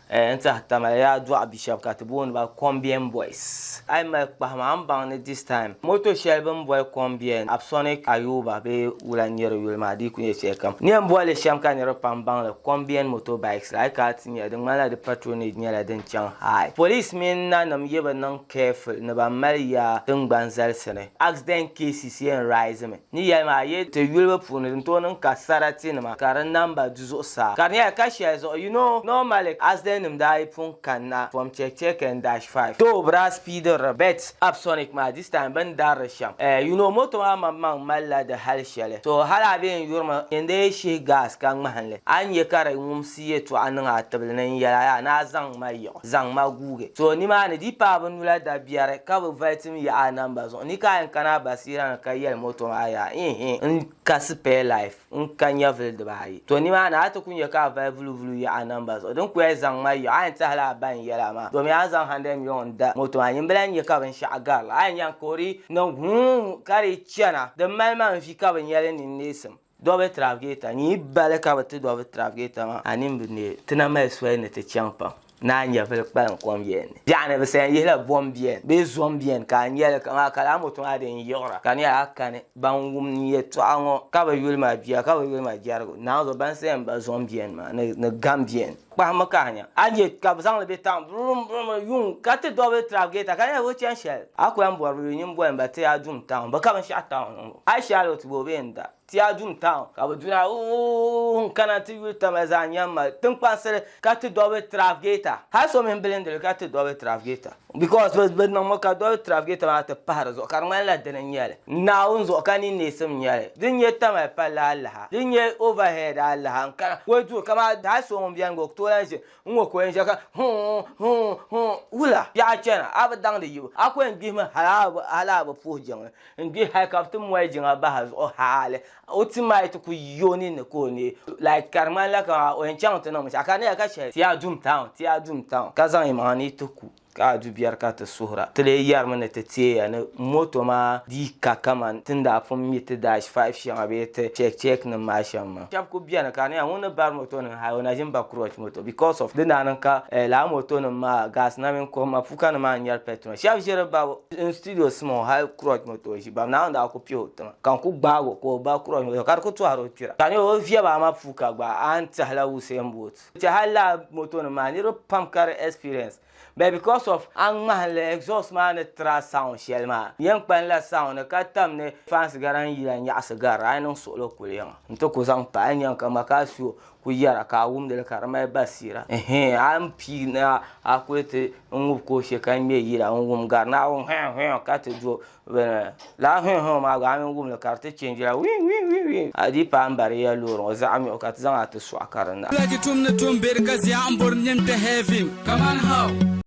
N tiɛhi Tamale yaa dɔɣi bi shɛba ka ti booni ba Combien Boys. A yi mali kpahi maa, a ni baŋ ni this time moto shɛli bɛ ni boli Combien, Apsonic Ayuba bee wula n-nyɛ di yuli maa di yi kuli nyɛ shɛli kam. Ni yɛn boli li shɛm ka niriba pam baŋ li Combien motorbikes la, a yi kana ti nya di ŋmanila di patronage nyɛla din chaŋ high. Police mini nanima yi bi niŋ careful ni ban mali yaa tiŋgbani zalisi ni, accident cases yɛn rise mi. Ni yɛli maa yi ti yuli bɛ puuni din tooi niŋ ka saratinima ka di namba du zuɣusaa ka di nyɛla ka shɛli zuɣu you know normally accident nim daa yi pun kanna from check check and dash 5 though bɛ daa speediri but Apsonic maa this time bɛ ni dari di shɛm eh you know moto maa maŋmaŋ malila di hali shɛli so hali a bee n yurimi n dee shihi gas ka ŋmahinli a ni nya ka di ŋumsi yɛltɔɣa niŋ a tibili ni n yɛli a yaa ni a zaŋ ma yiɣi. Zaŋ ma guugi. So nimaani di paai bɛ nula dabiɛri ka bɛ vali tim yaɣi a namba zuɣu. Ni ka a yɛn kana a basiira ni ka yɛli moto maa yaa, Ihi, n ka spare life, n ka nyɛvili dibaayi. To nimaani a ti ku nya ka a vali vuluvulu yaɣi a namba zuɣu. Din ku yɛli zaŋ ma yiɣi, a yɛn tɛhila a ba n-yɛli a maa. Domi a ni zaŋ 100 million n-da moto maa, nyin bi lahi nya ka binshɛɣu gari li. A yɛn nya ka o di niŋ huun ka di chana. Di mali ma n vi ka bɛ nya li ninneesim. Double trafficator, nyin yi bali ka bi ti double trafficator maa, a nini bi neei. Ti na mali soli ni ti chaŋ pam ni a nyɛvili kpalim kom yɛn ni. Biɛɣuni bi sayan yihila bom biɛni bee zom biɛni ka a nyɛli kaman ka lala moto maa din yiɣira ka di nyɛla a kani ban wum n yɛltɔɣa ŋɔ ka bi yuli ma bia ka bi yuli ma jɛrigu naanzuhi ban sayan ba zom biɛni maa ni gam biɛni. Kpahimmi ka a nya a nya ka bi zaŋli bɛ taŋ burum burum yuŋ ka ti double trafficator ka di nyɛla bi chani shɛli a ku lahi bɔri bi yuli nyin boli ba ti a dum town bi ka binshɛɣu town ŋɔ a yi shɛli o ti bo bee n da. Ti a dum town ka bɛ duna uuuh n kana ti yuli Tamale zaa nyam ma tiŋkpaŋsili ka ti double trafficator hali so mini bilindili ka ti double trafficator because bɛ niŋmi ka double trafficator maa ti pahi di zuɣu ka di ŋmanila dini n nyɛli Naawuni zuɣu ka ninneesim nyɛli din nyɛ Tamale palli alaha din nyɛ overhead alaha n kana ka o duri kamani hali so ŋun beni gba o ku tooi lahi ʒi N ŋɔ ko yɛn ʒe ka huun huun huun wula biɛɣu chana a bi daŋdi yibu a ko yɛn gbihimi hali a bi puhi jiŋli n gbihi hali ka bi ti moli jiŋa bahi a zuɣu hali o ti maa yi ti ku yi o ninni ka o neei like ka di ŋmanila kaman o yɛn chaŋ ti niŋ binshɛɣu ka di nyɛla ka shɛli ti a dum town ti a dum town ka zaŋ yi maŋa ni yi ti ku Ka a du biɛri ka ti suhira. Ti lee yɛrimi ni ti teeya ni moto maa dii ka kaman ti ni daa pun mi ti dash 5 shɛŋa bee ti check check nim maa shɛm maa. Shɛba kuli beni ka di nyɛla ŋun ni bari moto nim hali o na ʒini ba crutch moto because of di daa niŋ ka lala moto nim maa gas na mini kom mapuuka nim maa n-nyɛri petrol. Shɛba ʒiri babu n studio small hali crutch moto o ʒi babu Naawuni daa kuli pihi o tiŋa ka n kuli gbaagi o ka o ba crutch moto ka di kuli tɔhiri o kpira ka di nyɛla o viɛba a mapuuka gba a ni tɛhila Usain Bolt. Ti hali lala moto nim maa niriba pam ka di experience but because of a ŋmahinli exhaust maa ni tira sound shɛli maa yɛn kpanila sound ni ka tam ni fans gara n yila nyaɣasi gari a yi niŋ suɣulo kuli yiŋa n ti ku zaŋ pa a ni nyaŋ ka makasio ku yɛra ka a wumdili ka di mali basira ɛhɛn a ni pii ni a kuli ti n ŋubi ka o shɛ ka ŋmɛ yila n wum gari ni a wum hɛn hɛn ka ti do Bɛ lala hɔi-hɔi maa gba a mini wumli ka di ti change la wii wii wii wii a dii paai m-bari ya loori ŋɔ zaɣ miɣu ka ti zaŋ a ti sɔɣi ka di naɣi. Ti tum ni tum beri ka zia m-bori nyin kpe heaven. Kaman how?